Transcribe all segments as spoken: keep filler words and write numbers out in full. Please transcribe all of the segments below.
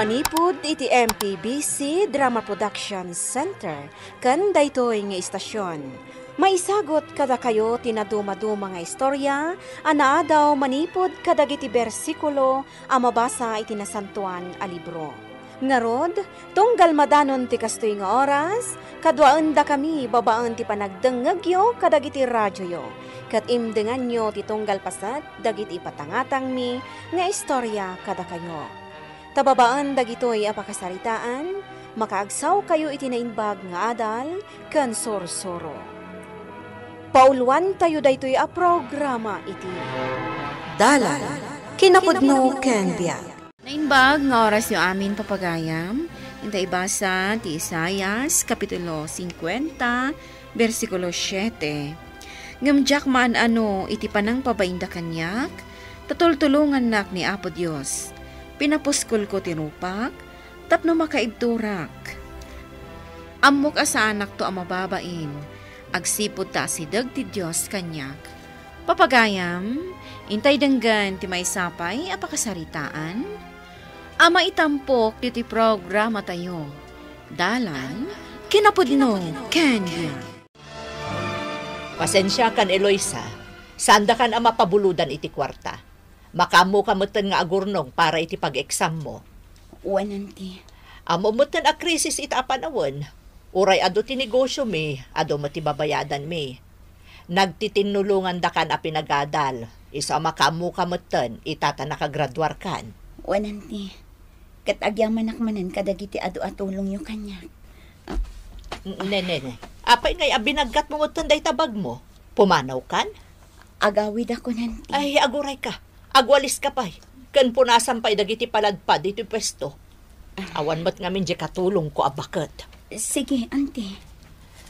Manipud iti M P B C Drama Production Center ken daytoy nga istasion, maisagut kadakayo ti nadumaduma nga istorya a naadaw manipud kadagiti bersikulo a mabasa iti Nasantoan a Libro. Ngarud, tunggal madanon ti kastoy nga oras, kaduaendakami babaen ti panagdengngegyo kadagiti radioyo, ket imdenganyo ti tunggal paset dagiti ipatangatangmi nga istorya kadakayo. Ta babaen dagitoy a pakasaritaan, makaagsawkayo iti naimbag nga adal ken sursuro. Pauluantayo daytoy a programa iti Dalan, Kinapudno ken Biag. Naimbag nga orasyo amin, papagayam. Inta ibasa ti Isaias, Kapitulo singkuenta, bersikulo siete. Ngem diak maan-ano iti panangpabainda kaniak, ta tultulongannak ni Apo Dios. Pinapuskolko ti rupak, tapno makaibturak. Ammok a saanakto a mababain, agsipud ta asideg ti Dios kaniak. Papagayam, intay denggen ti maysa pay a pakasaritaan a maitampok ditoy programatayo. Dalan, Kinapudno ken Biag. Pasensiakan, Eloisa. Saandakan a mapabulodan iti kuarta. Makaammoka metten nga agurnong para iti pag-exammo. Wen, Auntie. Ammom metten a krisis ita a panawen. Uray adu ti negosyomi, adu met ti babayadanmi. Nagtitinnulongandakan a pinagadal, isu a makaammoka metten ita ta nakagraduarkan. Wen, Auntie. Ket agyamanak manen kadagiti adu a tulongyo kaniak. N-, ne, ne, ne. Apay ngay a binaggatmo metten dayta bagmo? Pumanawkan? Agawidakon, Auntie. Ay, agurayka. Agwaliska pay. Ken punasan pay dagiti paladpad iti puesto. Awan met ngamin diay katulongko a baket. Sige, Auntie.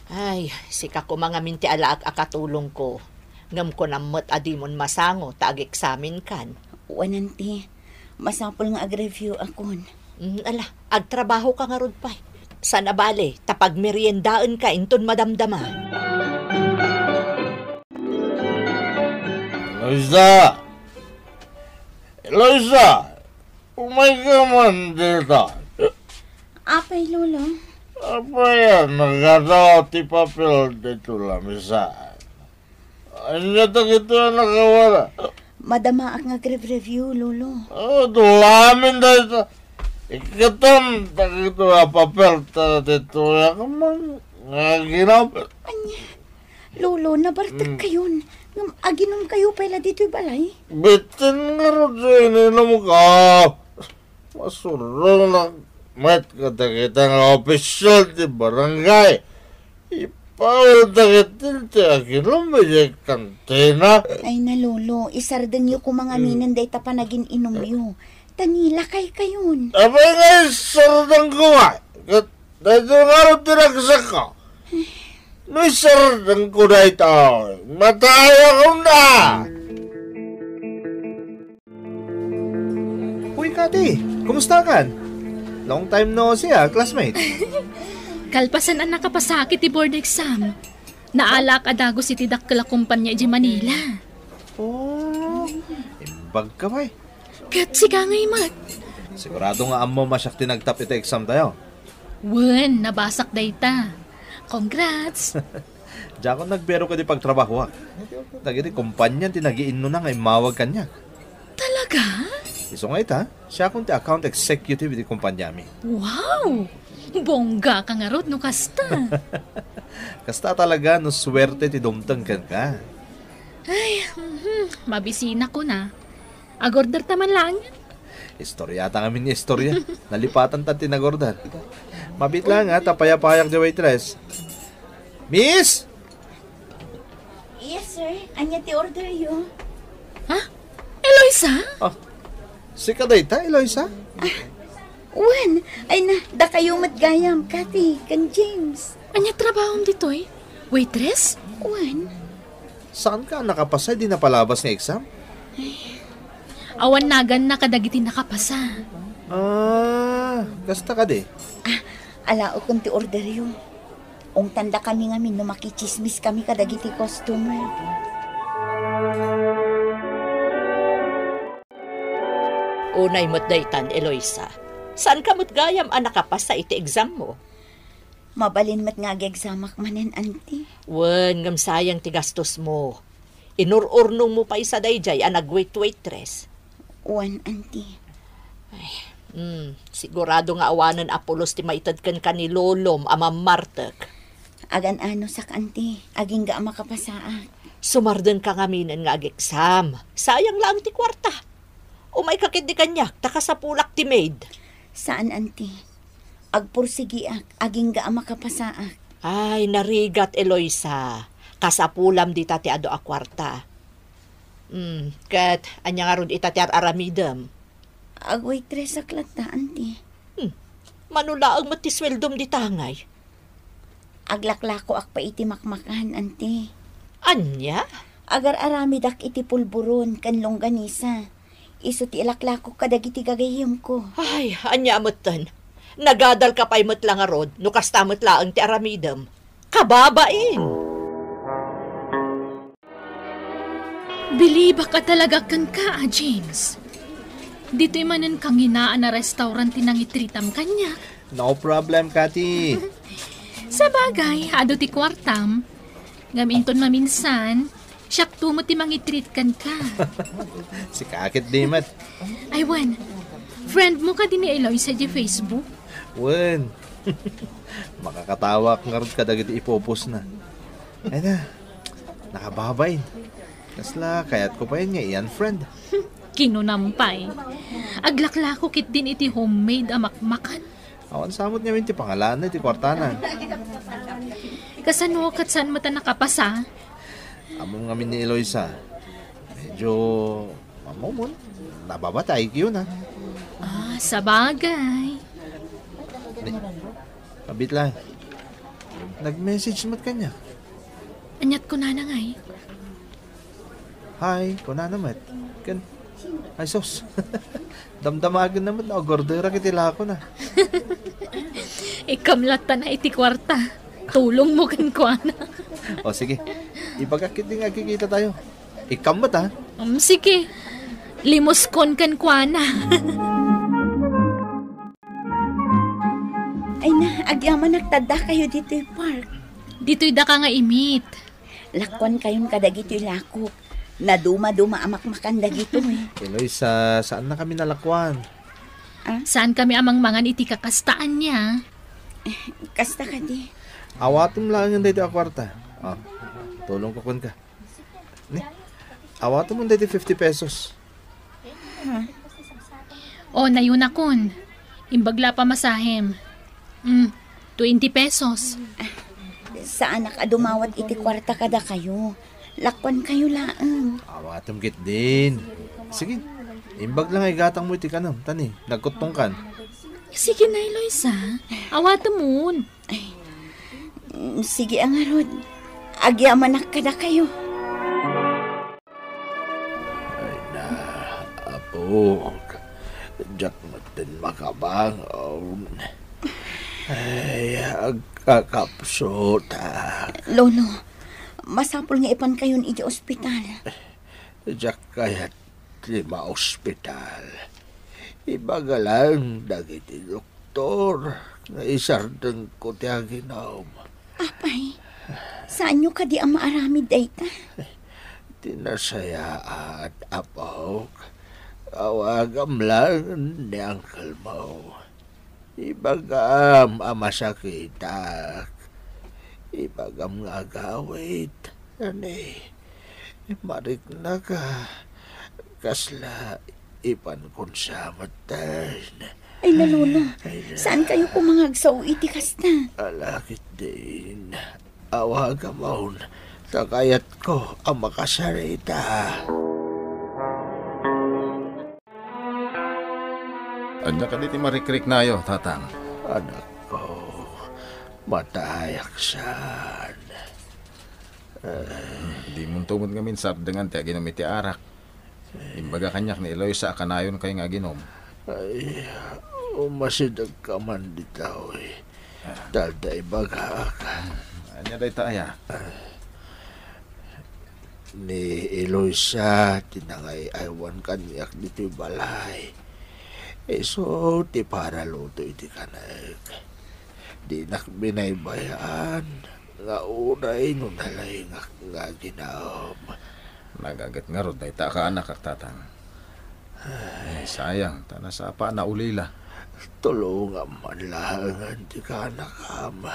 Ay, sika koma ngamin ti alaak a katulongko. Ngem kunam met a dimon masango ta ageksaminkan. Wen, Auntie. Masapul nga ag-review akon. Mm, ala, agtrabahoka ngarud pay. Saan a bale, ta pagmeriendaenka inton madamdama. Eloisa! Eloisa! Umayka man dita. Apay, Lolo? Apay a nagadaw ti papel ditoy lamisaan? Ania dagitoy a nakawala? Madamaak nga agrev-review, Lolo. Oh, dulamin dayta. Ikkatam dagitoy a papel ta ditoy a man nga aginum. Ania? Lolo, nabartek kayon. Ngem aginum kayo pay la ditoy balay? Bitin ngarud ininumko. Masurrongnak met kadagita nga opisyal ti barangay. Ipaulda ketdi ti aginum idiay kantina. Ay na, Lolo, isardengyo koma ngaminen dayta panagin-inumyo. Ta nilakay kayon. Apay nga isardengko nga? Ket daytoy ngarud ti ragsakko. No isardengko daytoy, matayakon na. Uy, Kati, kumusta kan? Long time no see, ah, classmate. Kalpasan a nakapasakit ti board exam, naalaak a dagus iti dakkel a kompanya idiay Manila. Oh, imbag ka, bay. Ket sika ngay met. Sigurado nga ammo masiak ti nagtap iti exam tayo. Wen, nabasak dayta. Congrats! Diakon nagbero ket ipagtrabahoak. Dagiti kompanya ti nagiinnuna nga immawag kaniak. Talaga? Isu nga ita, siakon ti account executive iti kompanyami. Wow! Bongga ka ngarud no kasta. Kasta talaga no suerte ti dumteng kenka. Ay, mhm, mabisina ko na. Agorder ta man laeng. Istorya ta ngamin nga istorya. Nalipatan ta ti nagorder. Mabit lang, ha, ta payapayak di waitress. Miss! Yes, sir. Ania ti order yo? Ha? Eloisa? Ah, sika dayta, Eloisa? Wen, ay na, dakayo met gayam, Kathy, ken James. Ania trabahom ditoy? Waitress? Wen. Saanka a nakapasa idi napalabas nga exam? Awan naganna kadagiti nakapasa. Ah, kasta kadi? Ah, alaekon ti orderyo. Ungtandakami ngamin no makitsismiskami kadagiti customer. Unay met daytan, Eloisa. Saanka met gayam a nakapasa iti exam mo? Mabalin met nga ag-examak manen, Auntie. Wen, ngem sayang ti gastos mo. Inur-urnong mo pay sa daydiay a nag-wait-waitress. Wen, Auntie. Ay, hmm, sigurado nga awanen a pulos ti maited kenka ni Lolom a mammartek. Agan-anosak, Auntie. Agingga a makapasaak. Sumardengka ngaminen nga ag-exam. Sayang laeng ti kuarta. Umayka ketdi kaniak, ta kasapulak ti maid. Saan, Auntie. Agpursigiak, agingga a makapasaak. Ay, narigat, Eloisa. Kasapulam dita ti adu a kuarta. Hmm, ket ania ngarud ita ti ar-aramidem? Ag-waitress ak latta, Auntie. Hmm, mano laeng met ti sueldom dita ngay? Aglaklakoak pay iti makmakan, Auntie. Ania? Agar-aramidak iti pulburon ken longganisa. Isu ti ilaklakok kadagiti gagayyemko. Ay, ania metten? Nagadalka pay met la ngarud no kasta met laeng ti aramidem. Kababain! Bilibak a talaga kenka, a James. Ditoy manen kanginaan a restaurant ti nangitreatam kaniak. No problem, Kati. Sabagay, adu ti kuartam. Ngem inton maminsan, siakto met ti mangitreat kenka. Sika ketdi met. Ay, wen. Friend mo kadi ni Eloisa di Facebook? Wen. Makakatawak ngarud kadagiti ipopostna. Ay na, nakababain. Kasla, kayatko pay nga i-unfriend. Kinunam pay. Aglaklako ketdin iti homemade a makmakan. Awan sa met ngamin ti pangalanna iti kuartana. Kasano ket saan met a nakapasa? Ammom ngamin ni Eloisa. Medyo, ammom, nababa ti I Q na. Ah, sabagay. Ni, kabit lang. Nag-message met kaniak. Aniat kunana ngay? Hi, kunana met. Ken, ay sus. Damdamagenna met no agorderak iti lakona. Ikkam latta na iti kuarta. Tulong mo kenkuana. O, sige. Ibagak iti nga agkikita tayo. Ikkam met, ha? Um, sige. Limuskon kenkuana. Ay na, agyamanak ta addakayo ditoy park. Ditoy daka nga imit. Lakuankayon kadagitoy lakok. Nadumaduma a makmakan dagitoy. Eloisa, saan na kami nalakuan? Ah? Saan kami a mangmangan iti kakastaan niya? Kasta kadi. Awatem laengen daytoy a kuarta. Ah, tulongko kenka. Ni, awatem daytoy fifty pesos. O, nayunakon. Imbag la a pamasahem. Mm, twenty pesos. Saanak a dumawat iti kuarta kadakayo. Lakuankayo laeng. Awatem ketdin. Sige, imbag la nga igatangmo iti kanem, ta ni, nagkuttongkan. Sige na, Eloisa. Awatemon. Ay, mm, sige a ngarud. Agyamanak kadakayo. Ay na, apok. Diak metten makabangon. Ay, agkakapsutak. Lolo, masapul nga ipankayon iti ospital. Diak kayat ti maospital. Ibaga lang dagiti doktor nga isardengko ti aginom. Apay, saanyo kadi a maaramid dayta? Ti nasayaat, apok, awagam lang ni uncle mo. Ibagam a masakitak. Ibagam nga agawid. Ani, mariknaka. Kasla ipankon sa metten. Ay, na, Lolo. Ay, na. Saankayo koma nga agsao iti kasta? Ala ketdin. Awagamon, ta kayatko a makasarita. Ania kadi ti marikriknayo, Tatang? Anakko, matayak saan. Dimonto met ngamin sardengan ti aginom iti arak. Imbaga kaniak ni Eloisa a kanayonkay nga aginom. Ay, umasidegka man ditoy. Ta adda ibagak. Ania dayta aya? Ni Eloisa ti nangay-aywan kaniak ditoy balay. Isu ti paraluto iti kanek. Dinak binaybay-an nga uray no nalaingak nga aginaw. Nagaget ngarud dayta a kaanakak, Tatang. Ay, sayang, ta nasapa a naulila. Tulongam man laengen ti kaanakam.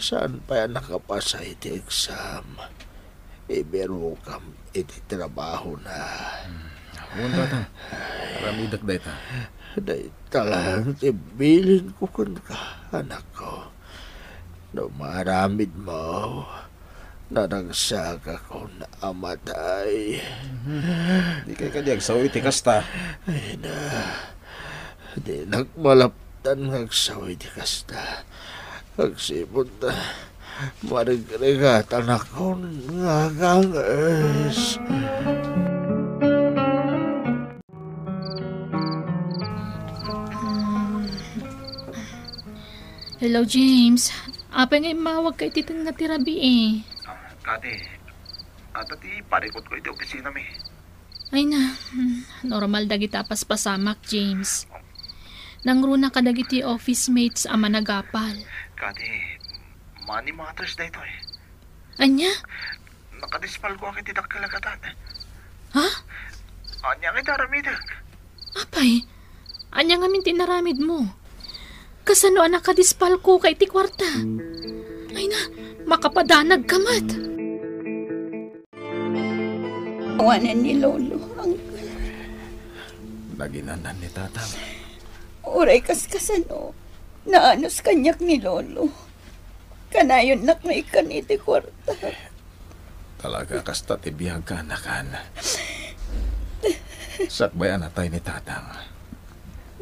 Saan pay a nakapasa iti exam? Ibirokam iti trabahona. Hmm. Wen, Tatang. Aramidek dayta. Dayta laeng ti bilinko kenka, anakko. No maaramidmo, naragsakakon a matay. Mhm. Dikay kadi agsaw iti kasta. Ay na, dinak malaptan nga agsaw iti kasta. Agsipud ta, marigrigatanakon nga aganges. Hello, James. Apay nga immawagka iti tengnga ti rabii? Ah, Kati, adda ti parikutko iti opisinami. Ay na, hmm, normal dagita a paspasamak, James. Nangruna kadagiti office mates a managapal. Kati, money matters daytoy. Ania? Nakadispalko iti dakkel a gatad. Ha? Ania nga iti aramidek? Apay, ania ngamin ti inaramidmo? Kasano a nakadispalkoka iti kuarta? Ay na, makapadanagka met. Awanen ni Lolo, Uncle. Naginanan ni Tatang. Uray kaskasano, naanus kaniak ni Lolo. Kanayonnak nga ikkan iti kuarta. Talaga, kasta ti biag, kaanakan. Sakbay a natay ni Tatang,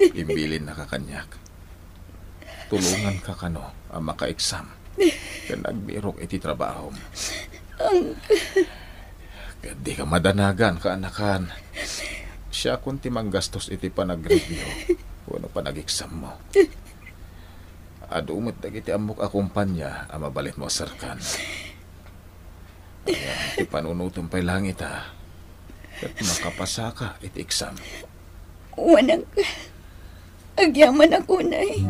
imbilinnaka kaniak. Tulonganka kano a maka-exam ken agbirok iti trabahom. Ket dika madanagan, kaanakan. Siakon ti manggastos iti panag-review wenno panag-exammo. Adu met dagiti ammok a kompania a mabalinmo a serkan. Ania ti panunotem pay laeng ita, ket makapasaka iti exam. Wen, Uncle. Agyamanak unay.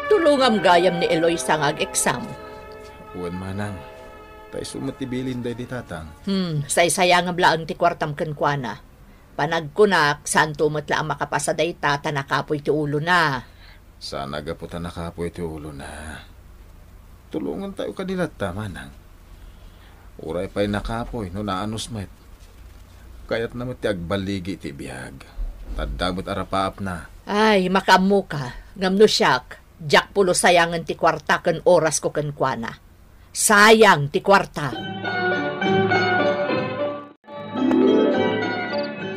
Tulongam gayam ni Eloisa nga ag-exam. Wen, manang. Ta isu met ti bilin daydi Tatang. Hmm, saysayangam laeng ti kuartam kenkuana. Panagkunak, saanto met la a makapasa dayta ta nakapuy ti ulona. Saan a gapu ta nakapuy ti ulona. Tulongentayo kadi latta, manang. Uray pay nakapuy no naanus met. Kayatna met ti agballigi iti biag. Ta adda met a rapaapna. Ay, makaammoka. Ngem no siak, diak pulos sayangen ti kuarta ken orasko kenkuana. Sayang ti kuarta.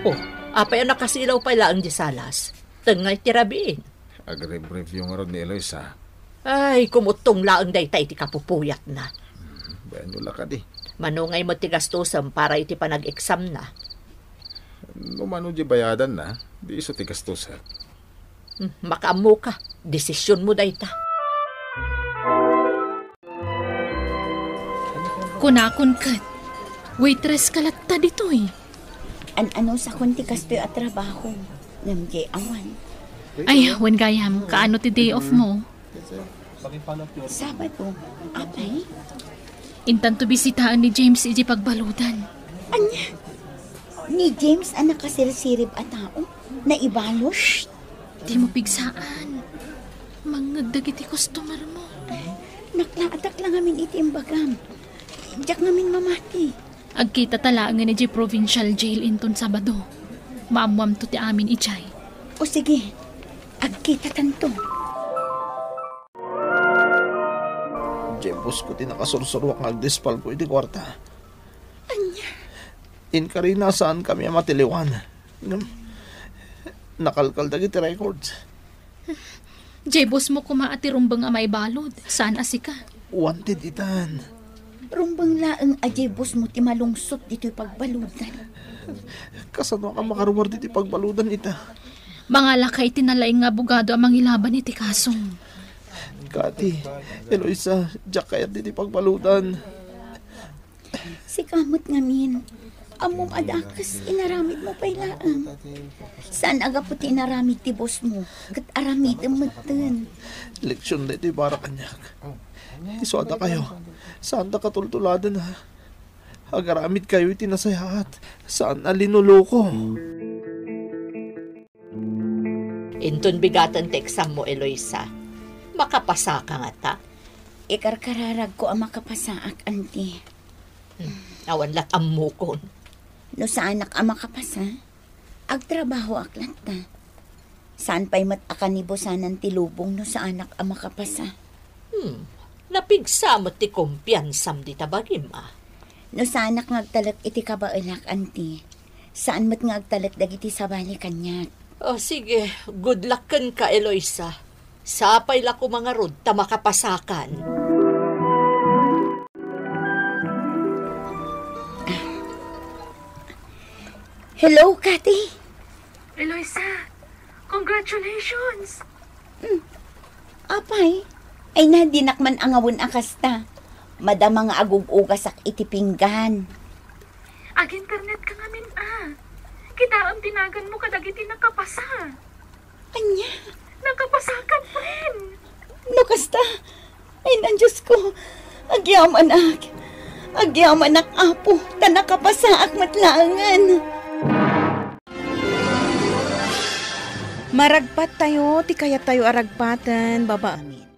Oh, apay a nakasilaw pay laeng di salas? Tengnga iti rabiin. Agrebrevyo ngarud ni Eloisa. Ay, kumuttong laeng dayta iti kapupuyatna. Hmm, bayanyo la kadi. Mano ngay met ti gastosem para iti panag-examna? No mano di bayadanna, di isu ti gastosek. Hmm, makaammoka. Desisionmo dayta. Kunakon ket, waitress ka latta ditoy. An-anusakon ti kastoy a trabaho, ngem di awan. Ay, wen gayam, kaano ti day off mo? Sabado, apay? Intanto bisitaen ni James iti pagbaludan. Ania? Ni James a nakasirsirib a tao? Naibalus? Dimo pigsaan. Mangngeg dagiti customer mo. Naklaadak la ngamin iti imbagam. Diak ngamin mamati. Agkitata laengen idiay provincial jail inton Sabado. Maammoamto ti amin idiay. O sige, agkitatanto. Diay boss ko ti nakasursuruak nga agdispalko iti kuarta. Ania? Inkarina, saankami a matiliwan. Ngem, nakalkal dagiti records. Diay boss mo koma a ti rumbeng a maibalud, saan a sika. Wanted itan. Rumbeng laeng a diay boss mo ti malungsot ditoy pagbaludan. Kasanoak a makaruar ditoy pagbaludan ita? Mangalaka iti nalaing nga abogado a mangilaban iti kasom. Kati, Eloisa, diak kayat ditoy pagbaludan. Sika met ngamin. Ammom a dakes, inaramidmo pay laeng. Saan a gapu ti inaramid ti bossmo, ket aramidem metten. Leksion daytoy para kaniak. Isu a dakayo, saanta katultuladen, ha? Agaramidkayo iti nasayaat, saan a linoloko. Inton bigaten ti exammo, Eloisa, makapasaka ngata? Ikarkararagko a makapasaak, anti. Hmm, awan lat ammokon. No saanak a makapasa, agtrabahoak latta. Saan pay met a kanibusanan ti lubong no saanak a makapasa. Hmm, napigsa met ti kumpiansam dita bagim, a. No saanak nga agtalek iti kabaelak, anti, saan met nga agtalek dagiti sabali kaniak. O, sige, good luck kenka, Eloisa. Sapay la koma ngarud ta makapasakan. Hello, Kati. Eloisa, congratulations! Hmm. Apay, ay na, dinak man angawen a kasta. Madama nga agug-ugasak iti pinggan. Ag-internet ka ngamin, a. Kitaem ti naganmo kadagiti nakapasa. Ania? Nakapasakan, friend! No kasta, ay nan, Diosko, agyamanak. Agyamanak, Apo, ta nakapasaak met laengen. Maragpattayo ti kayattayo a ragpaten, babaen.